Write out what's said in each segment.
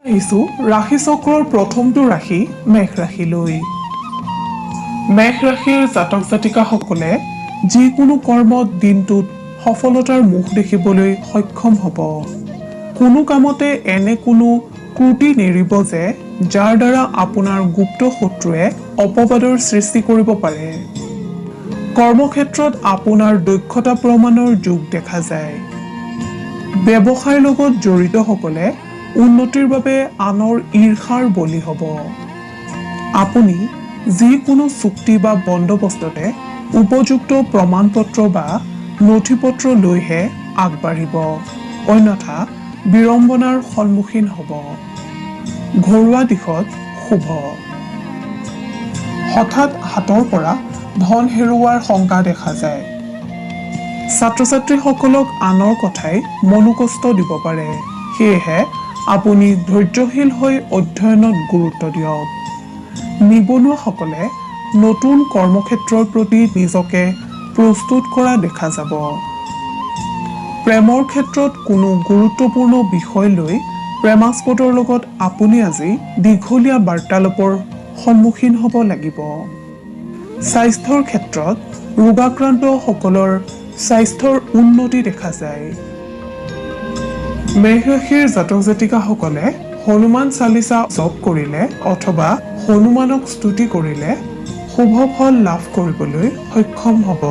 আহিছো ৰাশিচক্ৰৰ প্ৰথমটো ৰাশি মেষ ৰাশিলৈ। মেষ ৰাশিৰ জাতক জাতিকাসকলে যিকোনো কৰ্মত দিনটোত সফলতাৰ মুখ দেখিবলৈ সক্ষম হ'ব। কোনো কামতে এনে কোনো ক্ৰুটি নেৰিব যে যাৰ দ্বাৰা আপোনাৰ গুপ্ত শত্ৰুৱে অপবাদৰ সৃষ্টি কৰিব পাৰে। কৰ্মক্ষেত্ৰত আপোনাৰ দক্ষতা প্ৰমাণৰ যোগ দেখা যায়। ব্যৱসায়ৰ লগত জড়িতসকলে উন্নতিৰ বাবে আনৰ ঈৰ্ষাৰ বলি হ'ব। আপুনি যিকোনো চুক্তি বা বন্দোবস্ততে উপযুক্ত প্ৰমাণপত্ৰ বা নথিপত্ৰ লৈহে আগবাঢ়িব, অন্যথা বিড়ম্বনাৰ সন্মুখীন হ'ব। ঘৰুৱা দিশত শুভ। হঠাৎ হাতৰ পৰা ধন হেৰুওৱাৰ শংকা দেখা যায়। ছাত্ৰ ছাত্ৰীসকলক আনৰ কথাই মনোকষ্ট দিব পাৰে, সেয়েহে আপুনি ধৈৰ্যশীল হৈ অধ্যয়নত গুৰুত্ব দিয়ক। নিবনুৱাসকলে নতুন কৰ্মক্ষেত্ৰৰ প্ৰতি নিজকে প্ৰস্তুত কৰা দেখা যাব। প্ৰেমৰ ক্ষেত্ৰত কোনো গুৰুত্বপূৰ্ণ বিষয় লৈ প্ৰেমাস্পদৰ লগত আপুনি আজি দীঘলীয়া বাৰ্তালাপৰ সন্মুখীন হ'ব লাগিব। স্বাস্থ্যৰ ক্ষেত্ৰত ৰোগাক্ৰান্তসকলৰ স্বাস্থ্যৰ উন্নতি দেখা যায়। মেষ ৰাশিৰ জাতক জাতিকাসকলে হনুমান চালিচা জপ কৰিলে অথবা হনুমানক স্তুতি কৰিলে শুভ ফল লাভ কৰিবলৈ সক্ষম হ'ব।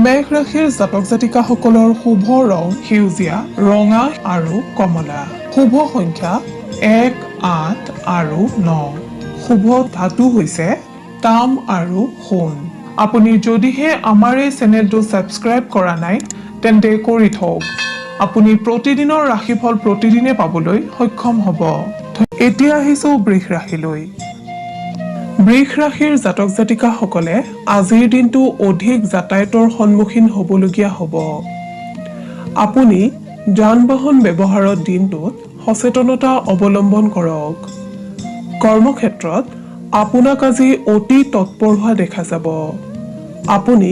মেষ ৰাশিৰ জাতক জাতিকাসকলৰ শুভ ৰং সেউজীয়া, ৰঙা আৰু কমলা। শুভ সংখ্যা 1, 8 আৰু 9। শুভ ধাতু হৈছে তাম আৰু সোণ। আপুনি যদিহে আমাৰ এই চেনেলটো ছাবস্ক্ৰাইব কৰা নাই, তেন্তে কৰি থওক। আপুনি প্ৰতিদিনৰ ৰাশিফল প্ৰতিদিনে পাবলৈ সক্ষম হ'ব। এতিয়া আহিছো বৃষ ৰাশিলৈ। বৃষ ৰাশিৰ জাতক জাতিকাসকলে আজিৰ দিনটো অধিক যাতায়াতৰ সন্মুখীন হ'বলগীয়া হ'ব। আপুনি যান বাহন ব্যৱহাৰত দিনটোত সচেতনতা অৱলম্বন কৰক। কৰ্মক্ষেত্ৰত আপোনাক আজি অতি তৎপৰ হোৱা দেখা যাব। আপুনি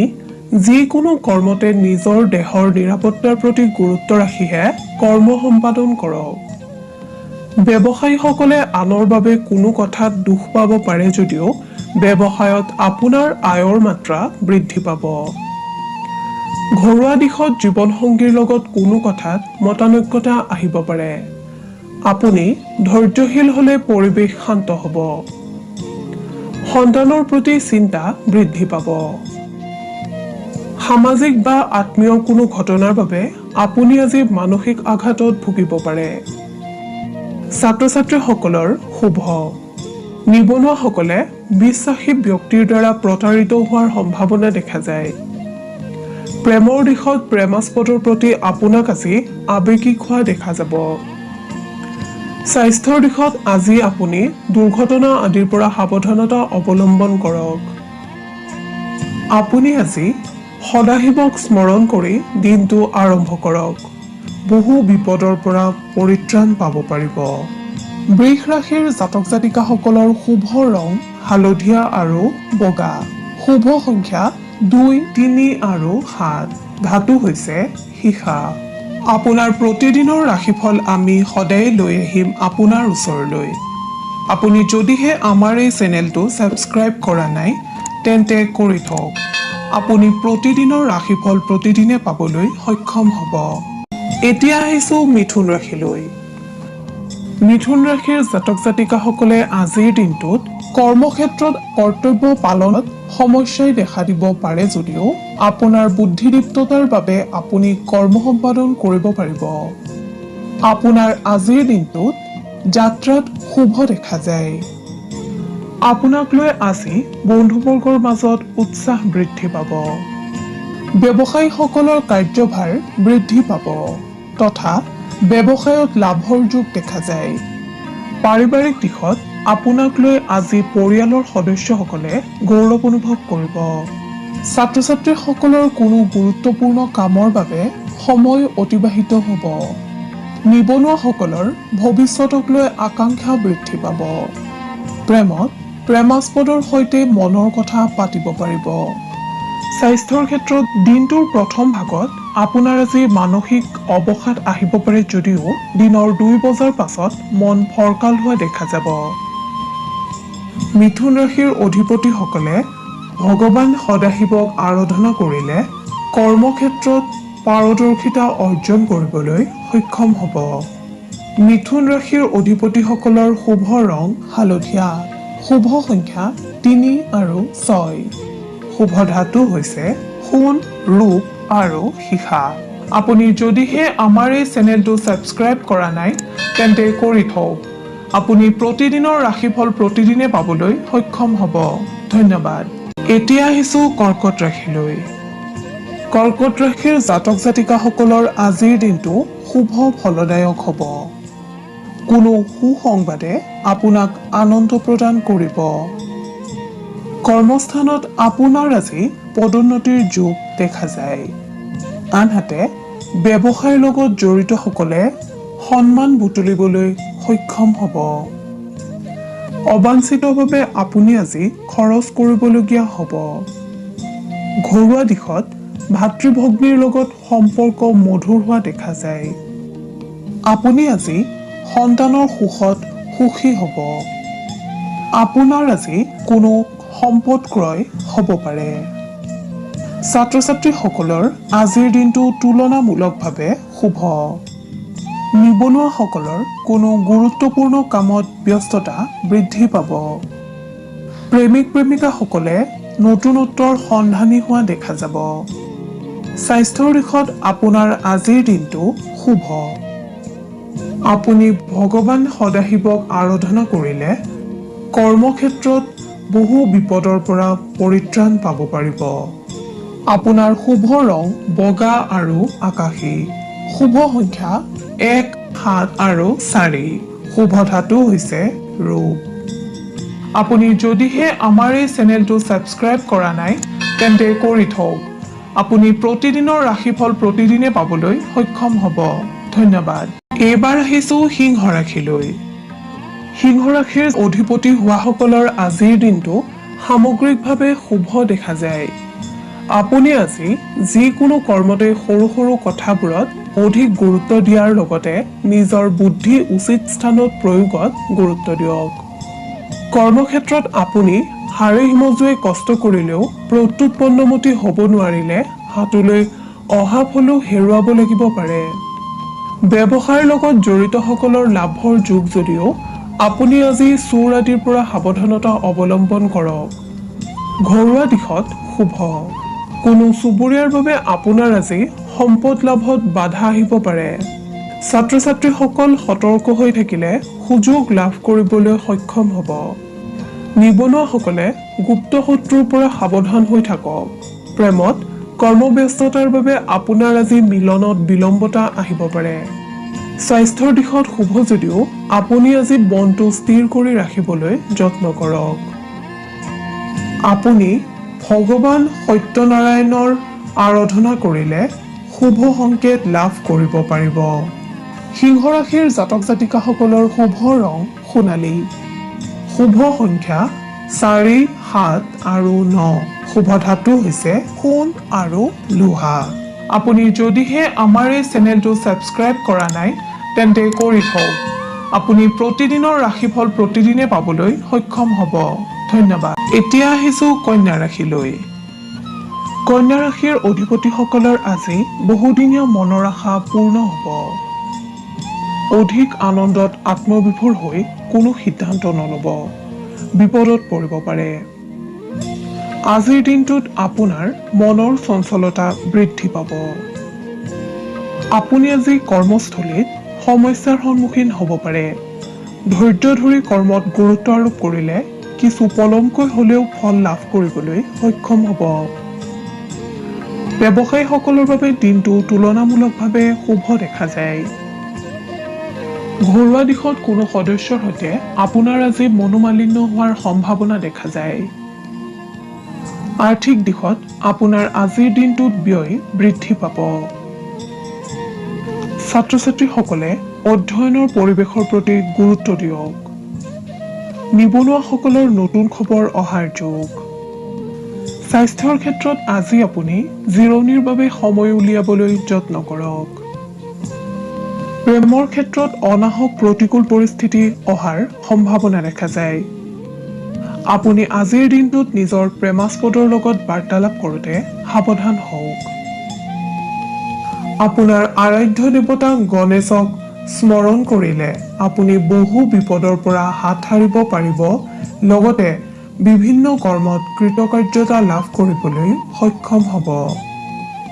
যিকোনো কৰ্মতে নিজৰ দেহৰ নিৰাপত্তাৰ প্ৰতি গুৰুত্ব ৰাখিহে কৰ্ম সম্পাদন কৰক। ব্যৱসায়ীসকলে আনৰ বাবে কোনো কথাত দুখ পাব পাৰে যদিও ব্যৱসায়ত আপোনাৰ আয়ৰ মাত্ৰা বৃদ্ধি পাব। ঘৰুৱা দিশত জীৱনসংগীৰ লগত কোনো কথাত মতানৈক্যতা আহিব পাৰে। আপুনি ধৈৰ্যশীল হলে পৰিৱেশ শান্ত হ'ব। সন্তানৰ প্ৰতি চিন্তা বৃদ্ধি পাব। সামাজিক বা আত্মীয় কোনো ঘটনাৰ বাবে আপুনি আজি মানসিক আঘাতত ভুগিব পাৰে। ছাত্ৰ ছাত্ৰীসকলৰ শুভ। নিবনুৱাসকলে বিশ্বাসী ব্যক্তিৰ দ্বাৰা প্ৰতাৰিত হোৱাৰ সম্ভাৱনা দেখা যায়। প্ৰেমৰ দিশত প্ৰেমাস্পদৰ প্ৰতি আপোনাক আজি আৱেগিক হোৱা দেখা যাব। স্বাস্থ্যৰ দিশত আজি আপুনি দুৰ্ঘটনা আদিৰ পৰা সাৱধানতা অৱলম্বন কৰক। আপুনি আজি সদাশিৱক স্মৰণ কৰি দিনটো আৰম্ভ কৰক, বহু বিপদৰ পৰা পৰিত্ৰাণ পাব পাৰিব। বৃষ ৰাশিৰ জাতক জাতিকাসকলৰ শুভ ৰং হালধীয়া আৰু বগা। শুভ সংখ্যা 2, 3 আৰু 7। ধাতু হৈছে সীসা। আপোনাৰ প্ৰতিদিনৰ ৰাশিফল আমি সদায় লৈ আহিম আপোনাৰ ওচৰলৈ। আপুনি যদিহে আমাৰ এই চেনেলটো ছাবস্ক্ৰাইব কৰা নাই, তেন্তে কৰি থওক। আপুনি প্ৰতিদিনৰ ৰাশিফল প্ৰতিদিনে পাবলৈ সক্ষম হ'ব। এতিয়া আহিছো মিথুন ৰাশিলৈ। মিথুন ৰাশিৰ জাতক জাতিকাসকলে আজিৰ দিনটোত কৰ্মক্ষেত্ৰত কৰ্তব্য পালনত সমস্যাই দেখা দিব পাৰে যদিও আপোনাৰ বুদ্ধিদীপ্ততাৰ বাবে আপুনি কৰ্ম সম্পাদন কৰিব পাৰিব। আপোনাৰ আজিৰ দিনটোত যাত্ৰাত শুভ দেখা যায়। আপোনাক লৈ আজি বন্ধুবৰ্গৰ মাজত উৎসাহ বৃদ্ধি পাব। ব্যৱসায়ীসকলৰ কাৰ্যভাৰ বৃদ্ধি পাব তথা ব্যৱসায়ত লাভৰ যোগ দেখা যায়। পাৰিবাৰিক দিশত আপোনাক লৈ আজি পৰিয়ালৰ সদস্যসকলে গৌৰৱ অনুভৱ কৰিব। ছাত্ৰ ছাত্ৰীসকলৰ কোনো গুৰুত্বপূৰ্ণ কামৰ বাবে সময় অতিবাহিত হ'ব। নিবনুৱাসকলৰ ভৱিষ্যতক লৈ আকাংক্ষা বৃদ্ধি পাব। প্ৰেমত প্ৰেমাস্পদৰ সৈতে মনৰ কথা পাতিব পাৰিব। স্বাস্থ্যৰ ক্ষেত্ৰত দিনটোৰ প্ৰথম ভাগত আপোনাৰ আজি মানসিক অৱসাদ আহিব পাৰে যদিও দিনৰ 2 বজাৰ পাছত মন ফৰকাল হোৱা দেখা যাব। মিথুন ৰাশিৰ অধিপতিসকলে ভগৱান সদাশিৱক আৰাধনা কৰিলে কৰ্মক্ষেত্ৰত পাৰদৰ্শিতা অৰ্জন কৰিবলৈ সক্ষম হ'ব। মিথুন ৰাশিৰ অধিপতিসকলৰ শুভ ৰং হালধীয়া, শুভ সংখ্যা 3 আৰু 6, শুভ ধাতু হৈছে সোণ, ৰূপ আৰু সীসা। আপুনি যদিহে আমাৰ এই চেনেলটো ছাবস্ক্ৰাইব কৰা নাই তেন্তে কৰি থওক। আপুনি প্ৰতিদিনৰ ৰাশিফল প্ৰতিদিনে পাবলৈ সক্ষম হ'ব। ধন্যবাদ। এতিয়া আহিছো কৰ্কট ৰাশিলৈ। কৰ্কট ৰাশিৰ জাতক জাতিকাসকলৰ আজিৰ দিনটো শুভ ফলদায়ক হ'ব। কোনো সুসংবাদে আপোনাক আনন্দ প্ৰদান কৰিব। কৰ্মস্থানত আপোনাৰ আজি পদোন্নতিৰ যোগ দেখা যায়। আনহাতে ব্যৱসায়ৰ লগত জড়িতসকলে সন্মান বুটলিবলৈ সক্ষম হ'ব। অবাঞ্ছিতভাৱে আপুনি আজি খৰচ কৰিবলগীয়া হ'ব। ঘৰুৱা দিশত ভাতৃ-ভগ্নীৰ লগত সম্পৰ্ক মধুৰ হোৱা দেখা যায়। আপুনি আজি সন্তানৰ সুখত সুখী হ'ব। আপোনাৰ আজি কোনো সম্পদ ক্ৰয় হ'ব পাৰে। ছাত্ৰ-ছাত্ৰীসকলৰ আজিৰ দিনটো তুলনামূলকভাৱে শুভ। নিবনুৱাসকলৰ কোনো গুৰুত্বপূৰ্ণ কামত ব্যস্ততা বৃদ্ধি পাব। প্ৰেমিক প্ৰেমিকাসকলে নতুনত্বৰ সন্ধানী হোৱা দেখা যাব। স্বাস্থ্যৰ দিশত আপোনাৰ আজিৰ দিনটো শুভ। আপুনি ভগৱান সদাশিৱক আৰাধনা কৰিলে কৰ্মক্ষেত্ৰত বহু বিপদৰ পৰা পৰিত্ৰাণ পাব পাৰিব। আপোনাৰ শুভ ৰং বগা আৰু আকাশী, শুভ সংখ্যা 1, 7 আৰু 4, শুভ ধাতু হৈছে ৰূপ। আপুনি যদিহে আমাৰ এই চেনেলটো ছাবস্ক্ৰাইব কৰা নাই তেন্তে কৰি থওক। আপুনি প্ৰতিদিনৰ ৰাশিফল প্ৰতিদিনে পাবলৈ সক্ষম হ'ব। ধন্যবাদ। এইবাৰ আহিছো সিংহ ৰাশিলৈ। সিংহ ৰাশিৰ অধিপতি হোৱাসকলৰ আজিৰ দিনটো সামগ্ৰিকভাৱে শুভ দেখা যায়। আপুনি আজি যিকোনো কৰ্মতে সৰু সৰু কথাবোৰত অধিক গুৰুত্ব দিয়াৰ লগতে নিজৰ বুদ্ধি উচিত স্থানত প্ৰয়োগত গুৰুত্ব দিয়ক। কৰ্মক্ষেত্ৰত আপুনি হাড়ে হিমজুৱে কষ্ট কৰিলেও প্ৰত্যুৎপন্নমতি হ'ব নোৱাৰিলে হাতলৈ অহা ফলো হেৰুৱাব লাগিব পাৰে। ব্যৱসায়ৰ লগত জড়িতসকলৰ লাভৰ যোগ যদিও আপুনি আজি চোৰ আদিৰ পৰা সাৱধানতা অৱলম্বন কৰক। ঘৰুৱা দিশত শুভ। কোনো চুবুৰীয়াৰ বাবে আপোনাৰ আজি সম্পদ লাভত বাধা আহিব পাৰে। ছাত্ৰ-ছাত্ৰীসকল সতৰ্ক হৈ থাকিলে সুযোগ লাভ কৰিবলৈ সক্ষম হ'ব। নিবনুৱাসকলে গুপ্ত শত্ৰুৰ পৰা সাৱধান হৈ থাকক। প্ৰেমত কৰ্মব্যস্ততাৰ বাবে আপোনাৰ আজি মিলনত বিলম্বতা আহিব পাৰে। স্বাস্থ্যৰ দিশত শুভ যদিও আপুনি আজি মনটো স্থিৰ কৰি ৰাখিবলৈ যত্ন কৰক। আপুনি ভগৱান সত্যনাৰায়ণৰ আৰাধনা কৰিলে শুভ সংকেত লাভ কৰিব পাৰিব। সিংহ ৰাশিৰ জাতক জাতিকাসকলৰ শুভ ৰং সোণালী, শুভ সংখ্যা 4, 7 আৰু 9, শুভ ধাতু হৈছে সোণ আৰু লোহা। আপুনি যদিহে আমাৰ এই চেনেলটো ছাবস্ক্ৰাইব কৰা নাই তেন্তে কৰি থওক। আপুনি প্ৰতিদিনৰ ৰাশিফল প্ৰতিদিনে পাবলৈ সক্ষম হ'ব। ধন্যবাদ। এতিয়া আহিছো কন্যা ৰাশিলৈ। কন্যা ৰাশিৰ অধিপতিসকলৰ আজি বহুদিনীয়া মনৰ আশা পূৰ্ণ হ'ব। অধিক আনন্দত আত্মবিভোৰ হৈ কোনো সিদ্ধান্ত নল'ব, বিপদত পৰিব পাৰে। আজিৰ দিনটোত আপোনাৰ মনৰ চঞ্চলতা বৃদ্ধি পাব। আপুনি আজি কৰ্মস্থলীত সমস্যাৰ সন্মুখীন হ'ব পাৰে। ধৈৰ্য ধৰি কৰ্মত গুৰুত্ব আৰোপ কৰিলে কিছু পলমকৈ হ'লেও ফল লাভ কৰিবলৈ সক্ষম হ'ব। ব্যৱসায়ীসকলৰ বাবে দিনটো তুলনামূলকভাৱে শুভ দেখা যায়। ঘৰুৱা দিশত কোনো সদস্যৰ সৈতে আপোনাৰ আজি মনোমালিন্য হোৱাৰ সম্ভাৱনা দেখা যায়। আৰ্থিক দিশত আপোনাৰ আজিৰ দিনটোত ব্যয় বৃদ্ধি পাব। ছাত্ৰ-ছাত্ৰীসকলে অধ্যয়নৰ পৰিৱেশৰ প্ৰতি গুৰুত্ব দিয়ক। নিবনুৱাসকলৰ নতুন খবৰ অহাৰ যোগ। স্বাস্থ্যৰ ক্ষেত্ৰত আজি আপুনি জিৰণিৰ বাবে সময় উলিয়াবলৈ যত্ন কৰক। প্ৰেমৰ ক্ষেত্ৰত অনাহক প্ৰতিকূল পৰিস্থিতি অহাৰ সম্ভাৱনা দেখা যায়। আপুনি আজিৰ দিনটোত নিজৰ প্ৰেমাস্পদৰ লগত বাৰ্তালাপ কৰোঁতে সাৱধান হওক। আপোনাৰ আৰাধ্য দেৱতা গণেশক স্মৰণ কৰিলে আপুনি বহু বিপদৰ পৰা হাত সাৰিব পাৰিব, লগতে বিভিন্ন কৰ্মত কৃতকাৰ্যতা লাভ কৰিবলৈ সক্ষম হ'ব।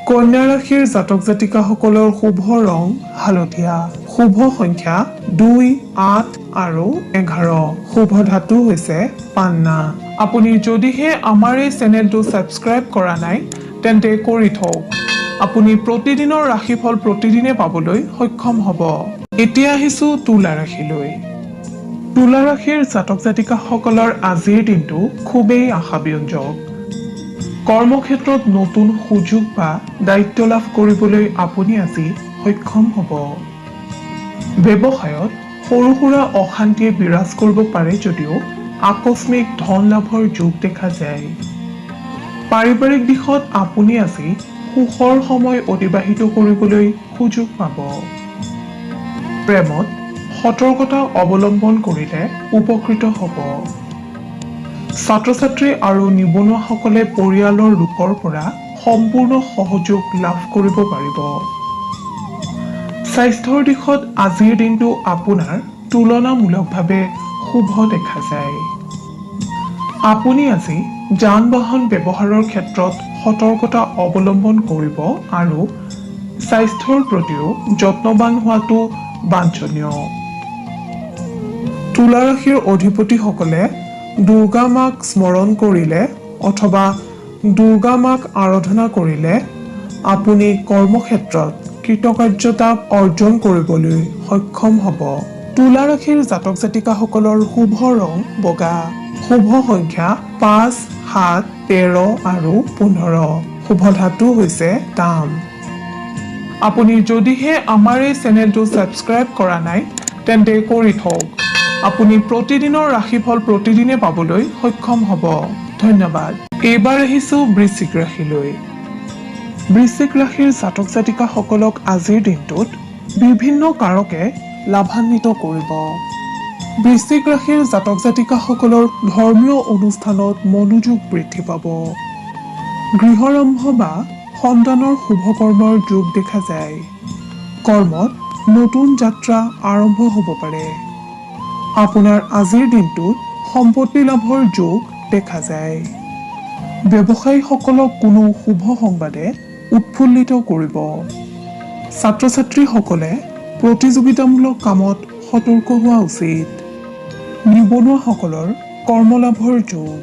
কন্যা ৰাশিৰ জাতক জাতিকাসকলৰ শুভ ৰং হালধীয়া, শুভ সংখ্যা 2, 8 আৰু 11, শুভ ধাতু হৈছে পান্না। আপুনি যদিহে আমাৰ এই চেনেলটো ছাবস্ক্ৰাইব কৰা নাই তেন্তে কৰি থওক। আপুনি প্ৰতিদিনৰ ৰাশিফল প্ৰতিদিনে পাবলৈ সক্ষম হ'ব। এতিয়া আহিছো তুলা ৰাশিলৈ। তুলা ৰাশিৰ জাতক জাতিকাসকলৰ আজিৰ দিনটো খুবেই আশাব্যঞ্জক। কৰ্মক্ষেত্ৰত নতুন সুযোগ বা দায়িত্ব লাভ কৰিবলৈ আপুনি আজি সক্ষম হ'ব। ব্যৱসায়ত সৰু সুৰা অশান্তিয়ে বিৰাজ কৰিব পাৰে যদিও আকস্মিক ধন লাভৰ যোগ দেখা যায়। পাৰিবাৰিক দিশত আপুনি আজি সুখৰ সময় অতিবাহিত কৰিবলৈ সুযোগ পাব। প্ৰেমত সতৰ্কতা অৱলম্বন কৰিলে উপকৃত হ'ব। ছাত্ৰ ছাত্ৰী আৰু নিবনুৱাসকলে পৰিয়ালৰ লোকৰ পৰা সম্পূৰ্ণ সহযোগ লাভ কৰিব পাৰিব। স্বাস্থ্যৰ দিশত আজিৰ দিনটো আপোনাৰ তুলনামূলকভাৱে শুভ দেখা যায়। আপুনি আজি যান বাহন ব্যৱহাৰৰ ক্ষেত্ৰত সতৰ্কতা অৱলম্বন কৰিব আৰু স্বাস্থ্যৰ প্ৰতিও যত্নবান হোৱাটো বাঞ্ছনীয়। তুলা ৰাশিৰ অধিপতিসকলে দুৰ্গা মাক স্মৰণ কৰিলে অথবা দুৰ্গা মাক আৰাধনা কৰিলে আপুনি কৰ্মক্ষেত্ৰত কৃতকাৰ্যতা অৰ্জন কৰিবলৈ সক্ষম হ'ব। তুলা ৰাশিৰ জাতক জাতিকাসকলৰ শুভ ৰং বগা, শুভ সংখ্যা 5, 7, 13 আৰু 15, শুভ ধাতু হৈছে তাম। আপুনি যদিহে আমাৰ এই চেনেলটো ছাবস্ক্ৰাইব কৰা নাই তেন্তে কৰি থওক। আপুনি প্ৰতিদিনৰ ৰাশিফল প্ৰতিদিনে পাবলৈ সক্ষম হ'ব। ধন্যবাদ। এইবাৰ আহিছো বৃশ্চিক ৰাশিলৈ। বৃশ্চিক ৰাশিৰ জাতক জাতিকাসকলক আজিৰ দিনটোত বিভিন্ন কাৰকে লাভান্বিত কৰিব। বৃশ্চিক ৰাশিৰ জাতক জাতিকাসকলৰ ধৰ্মীয় অনুষ্ঠানত মনোযোগ বৃদ্ধি পাব। গৃহাৰম্ভ বা সন্তানৰ শুভকৰ্মৰ যোগ দেখা যায়। কৰ্মত নতুন যাত্ৰা আৰম্ভ হ'ব পাৰে। আপোনাৰ আজিৰ দিনটোত সম্পত্তি লাভৰ যোগ দেখা যায়। ব্যৱসায়ীসকলক কোনো শুভ সংবাদে উৎফুল্লিত কৰিব। ছাত্ৰ ছাত্ৰীসকলে প্ৰতিযোগিতামূলক কামত সতৰ্ক হোৱা উচিত। নিবনুৱাসকলৰ কৰ্মলাভৰ যোগ।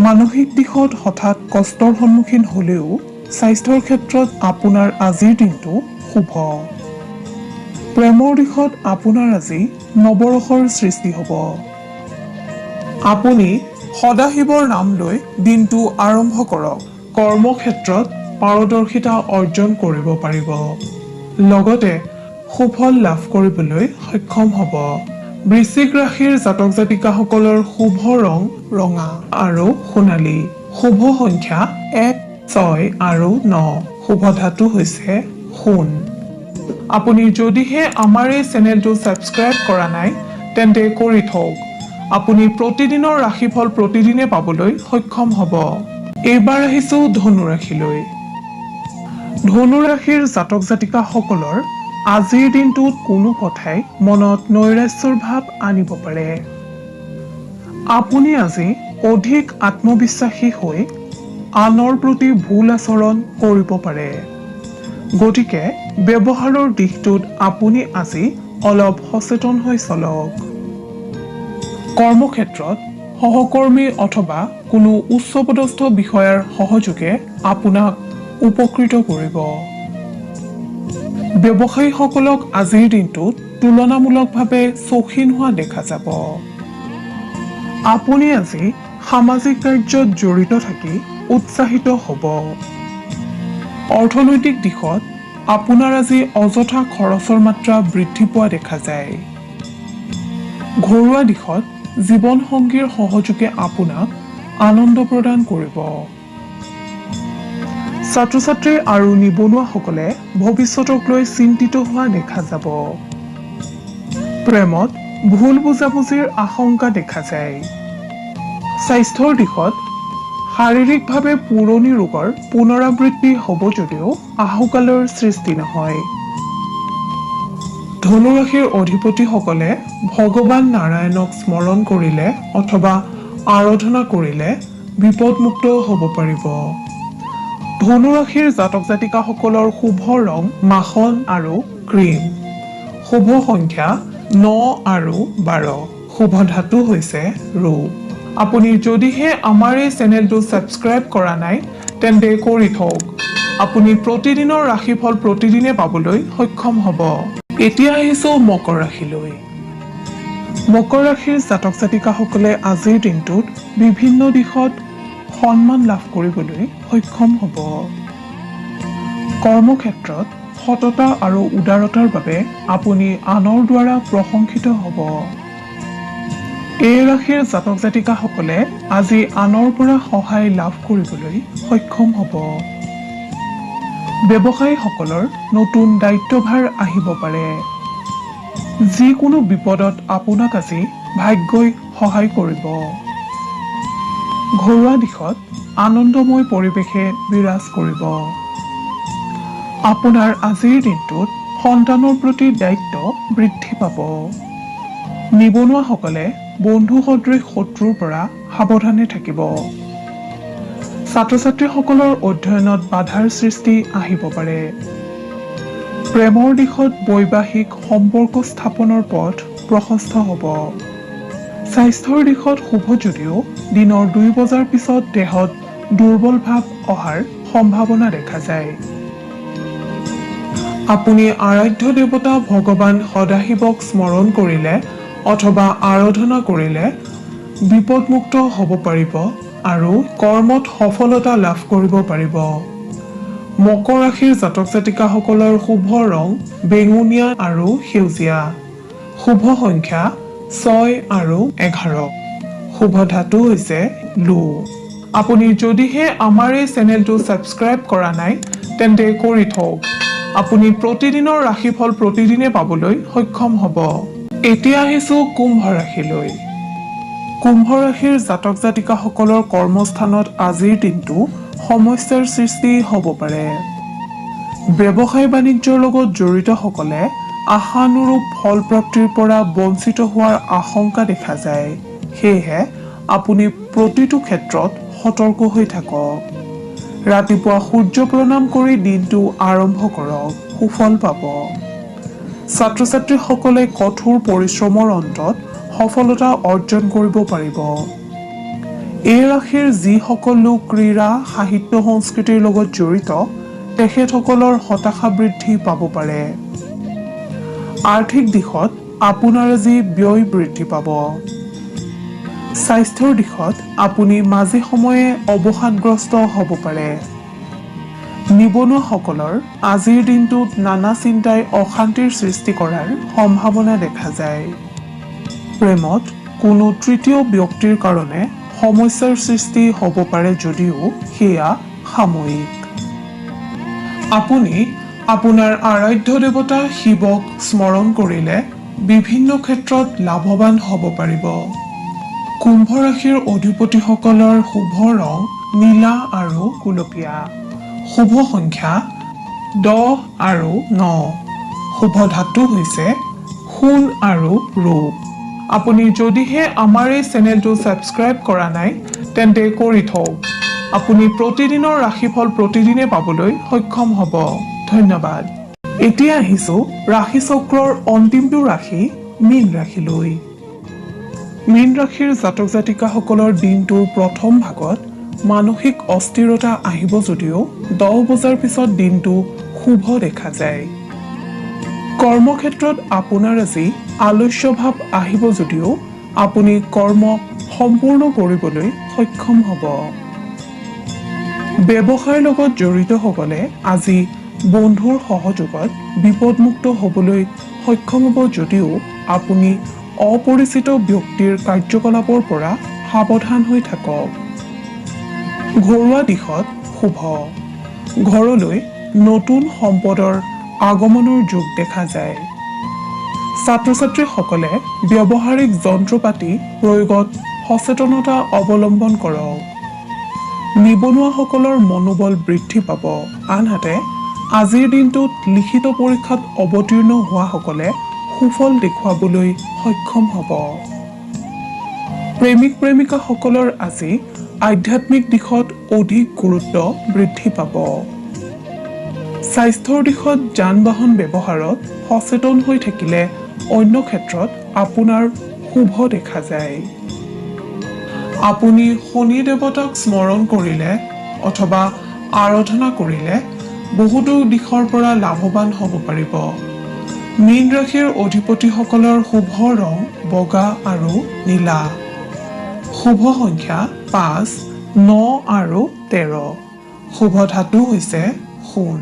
মানসিক দিশত হঠাৎ কষ্টৰ সন্মুখীন হ'লেও স্বাস্থ্যৰ ক্ষেত্ৰত আপোনাৰ আজিৰ দিনটো শুভ। প্ৰেমৰ দিশত আপোনাৰ আজি নৱৰসৰ সৃষ্টি হ'ব। আপুনি সদাশিৱৰ নাম লৈ দিনটো আৰম্ভ কৰক। কৰ্মক্ষেত্ৰত পাৰদৰ্শিতা অৰ্জন কৰিব পাৰিব, লগতে সুফল লাভ কৰিবলৈ সক্ষম হ'ব। বৃশ্চিক ৰাশিৰ জাতক জাতিকাসকলৰ শুভ ৰং ৰঙা আৰু সোণালী, শুভ সংখ্যা 1, 6 আৰু 9, শুভ ধাতু হৈছে সোণ। আপুনি যদিহে আমাৰ এই চেনেলটো ছাবস্ক্ৰাইব কৰা নাই তেন্তে কৰি থওক। আপুনি প্ৰতিদিনৰ ৰাশিফল প্ৰতিদিনে পাবলৈ সক্ষম হ'ব। এইবাৰ আহিছো ধনুৰাশিলৈ। ধনুৰাশিৰ জাতক জাতিকাসকলৰ আজিৰ দিনটোত কোনো কথাই মনত নৈৰাশ্যৰ ভাৱ আনিব পাৰে। আপুনি আজি অধিক আত্মবিশ্বাসী হৈ আনৰ প্ৰতি ভুল আচৰণ কৰিব পাৰে। গতিকে ব্যৱহাৰৰ দিশটোত আপুনি আজি অলপ সচেতন হৈ চলক। কৰ্মক্ষেত্ৰত সহকৰ্মী অথবা কোনো উচ্চপদস্থ বিষয়াৰ সহযোগে আপোনাক উপকৃত কৰিব। ব্যৱসায়ীসকলক আজিৰ দিনটোত তুলনামূলকভাৱে চৌখিন হোৱা দেখা যাব। আপুনি আজি সামাজিক কাৰ্যত জড়িত থাকি উৎসাহিত হ'ব। অৰ্থনৈতিক দিশত আপোনাৰ আজি অযথা খৰচৰ মাত্ৰা বৃদ্ধি পোৱা দেখা যায়। ঘৰুৱা দিশত জীৱন সংগীৰ সহযোগে আপোনাক আনন্দ প্ৰদান কৰিব। ছাত্ৰ ছাত্ৰী আৰু নিবনুৱাসকলে ভৱিষ্যতক লৈ চিন্তিত হোৱা দেখা যাব। প্ৰেমত ভুল বুজাবুজিৰ আশংকা দেখা যায়। স্বাস্থ্যৰ দিশত শাৰীৰিকভাৱে পুৰণি ৰোগৰ পুনৰাবৃত্তি হ'ব যদিও আহুকালৰ সৃষ্টি নহয়। ধনুৰাশিৰ অধিপতিসকলে ভগৱান নাৰায়ণক স্মৰণ কৰিলে অথবা আৰাধনা কৰিলে বিপদমুক্ত হ'ব পাৰিব। ধনুৰাশিৰ জাতক জাতিকাসকলৰ শুভ ৰং মাখন আৰু ক্ৰীম, শুভ সংখ্যা 9 আৰু 12, শুভ ধাতু হৈছে ৰূপ। আপুনি যদিহে আমাৰ এই চেনেলটো ছাবস্ক্ৰাইব কৰা নাই তেন্তে কৰি থওক। আপুনি প্ৰতিদিনৰ ৰাশিফল প্ৰতিদিনে পাবলৈ সক্ষম হ'ব। এতিয়া আহিছো মকৰ ৰাশিলৈ। মকৰ ৰাশিৰ জাতক জাতিকাসকলে আজিৰ দিনটোত বিভিন্ন দিশত সন্মান লাভ কৰিবলৈ সক্ষম হ'ব। কৰ্মক্ষেত্ৰত সততা আৰু উদাৰতাৰ বাবে আপুনি আনৰ দ্বাৰা প্ৰশংসিত হ'ব। এই ৰাশিৰ জাতক জাতিকাসকলে আজি আনৰ পৰা সহায় লাভ কৰিবলৈ সক্ষম হ'ব। ব্যৱসায়ীসকলৰ নতুন দায়িত্বভাৰ আহিব পাৰে। যিকোনো বিপদত আপোনাক আজি ভাগ্যই সহায় কৰিব। ঘৰুৱা দিশত আনন্দময় পৰিৱেশে বিৰাজ কৰিব। আপোনাৰ আজিৰ দিনটোত সন্তানৰ প্ৰতি দায়িত্ব বৃদ্ধি পাব। নিবনুৱাসকলে বন্ধু সদৃশ শত্ৰুৰ পৰা সাৱধানে থাকিব। ছাত্ৰ ছাত্ৰীসকলৰ অধ্যয়নত বাধাৰ সৃষ্টি আহিব পাৰে। প্ৰেমৰ দিশত বৈবাহিক সম্পৰ্ক স্থাপনৰ পথ প্ৰশস্ত হ'ব। স্বাস্থ্যৰ দিশত শুভ যদিও দিনৰ 2 বজাৰ পিছত দেহত দুৰ্বল ভাৱ অহাৰ সম্ভাৱনা দেখা যায়। আপুনি আৰাধ্য দেৱতা ভগৱান সদাশিৱক স্মৰণ কৰিলে অথবা আৰাধনা কৰিলে বিপদমুক্ত হ'ব পাৰিব আৰু কৰ্মত সফলতা লাভ কৰিব পাৰিব। মকৰ ৰাশিৰ জাতক জাতিকাসকলৰ শুভ ৰং বেঙুনীয়া আৰু সেউজীয়া, শুভ সংখ্যা 6 আৰু 11, শুভ ধাতু হৈছে লো। আপুনি যদিহে আমাৰ এই চেনেলটো ছাবস্ক্ৰাইব কৰা নাই তেন্তে কৰি থওক। আপুনি প্ৰতিদিনৰ ৰাশিফল প্ৰতিদিনে পাবলৈ সক্ষম হ'ব। এতিয়া আহিছো কুম্ভ ৰাশিলৈ। কুম্ভ ৰাশিৰ জাতক জাতিকাসকলৰ কৰ্মস্থানত আজিৰ দিনটো সমস্যাৰ সৃষ্টি হ'ব পাৰে। ব্যৱসায় বাণিজ্যৰ লগত জড়িতসকলে আশানুৰূপ ফল প্ৰাপ্তিৰ পৰা বঞ্চিত হোৱাৰ আশংকা দেখা যায়। সেয়েহে আপুনি প্ৰতিটো ক্ষেত্ৰত সতৰ্ক হৈ থাকক। ৰাতিপুৱা সূৰ্য প্ৰণাম কৰি দিনটো আৰম্ভ কৰক, সুফল পাব। ছাত্ৰ ছাত্ৰীসকলে কঠোৰ পৰিশ্ৰমৰ অন্তত সফলতা অৰ্জন কৰিব পাৰিব। এই ৰাশিৰ যিসকল লোক ক্ৰীড়া, সাহিত্য, সংস্কৃতিৰ লগত জড়িত তেখেতসকলৰ হতাশা বৃদ্ধি পাব পাৰে। আৰ্থিক দিশত আপোনাৰ আজি ব্যয় বৃদ্ধি পাব। স্বাস্থ্যৰ দিশত আপুনি মাজে সময়ে অৱসাদগ্ৰস্ত হ'ব পাৰে। নিবনুৱাসকলৰ আজিৰ দিনটোত নানা চিন্তাই অশান্তিৰ সৃষ্টি কৰাৰ সম্ভাৱনা দেখা যায়। প্ৰেমত কোনো তৃতীয় ব্যক্তিৰ কাৰণে সমস্যাৰ সৃষ্টি হ'ব পাৰে যদিও সেয়া সাময়িক। আপুনি আপোনাৰ আৰাধ্য দেৱতা শিৱক স্মৰণ কৰিলে বিভিন্ন ক্ষেত্ৰত লাভৱান হ'ব পাৰিব। কুম্ভ ৰাশিৰ অধিপতিসকলৰ শুভ ৰং নীলা আৰু গুলপীয়া, শুভ সংখ্যা 10 আৰু 9, শুভ ধাতু হৈছে সোণ আৰু ৰূপ। আপুনি যদিহে আমাৰ এই চেনেলটো ছাবস্ক্ৰাইব কৰা নাই তেন্তে কৰি থওক। আপুনি প্ৰতিদিনৰ ৰাশিফল প্ৰতিদিনে পাবলৈ সক্ষম হ'ব। ধন্যবাদ। এতিয়া আহিছো ৰাশিচক্ৰৰ অন্তিমটো ৰাশি মীন ৰাশিলৈ। মীন ৰাশিৰ জাতক জাতিকাসকলৰ দিনটোৰ প্ৰথম ভাগত মানসিক অস্থিৰতা আহিব যদিও 10 বজাৰ পিছত দিনটো শুভ দেখা যায়। কৰ্মক্ষেত্ৰত আপোনাৰ আজি আলস্য ভাৱ আহিব যদিও আপুনি কৰ্ম সম্পূৰ্ণ কৰিবলৈ সক্ষম হ'ব। ব্যৱসায়ৰ লগত জড়িতসকলে আজি বন্ধুৰ সহযোগত বিপদমুক্ত হ'বলৈ সক্ষম হ'ব যদিও আপুনি অপৰিচিত ব্যক্তিৰ কাৰ্যকলাপৰ পৰা সাৱধান হৈ থাকক। ঘৰুৱা দিশত শুভ। ঘৰলৈ নতুন সম্পদৰ আগমনৰ যোগ দেখা যায়। ছাত্ৰ ছাত্ৰীসকলে ব্যৱহাৰিক যন্ত্ৰপাতি প্ৰয়োগত সচেতনতা অৱলম্বন কৰক। নিবনুৱাসকলৰ মনোবল বৃদ্ধি পাব। আনহাতে আজিৰ দিনটোত লিখিত পৰীক্ষাত অৱতীৰ্ণ হোৱাসকলে সুফল দেখুৱাবলৈ সক্ষম হ'ব। প্ৰেমিক প্ৰেমিকাসকলৰ আজি আধ্যাত্মিক দিশত অধিক গুৰুত্ব বৃদ্ধি পাব। স্বাস্থ্যৰ দিশত যান বাহন ব্যৱহাৰত সচেতন হৈ থাকিলে অন্য ক্ষেত্ৰত আপোনাৰ শুভ দেখা যায়। আপুনি শনি দেৱতাক স্মৰণ কৰিলে অথবা আৰাধনা কৰিলে বহুতো দিশৰ পৰা লাভৱান হ'ব পাৰিব। মীন ৰাশিৰ অধিপতিসকলৰ শুভ ৰং বগা আৰু নীলা, শুভ সংখ্যা 5, 9 আৰু 13, শুভ ধাতু হৈছে সোণ।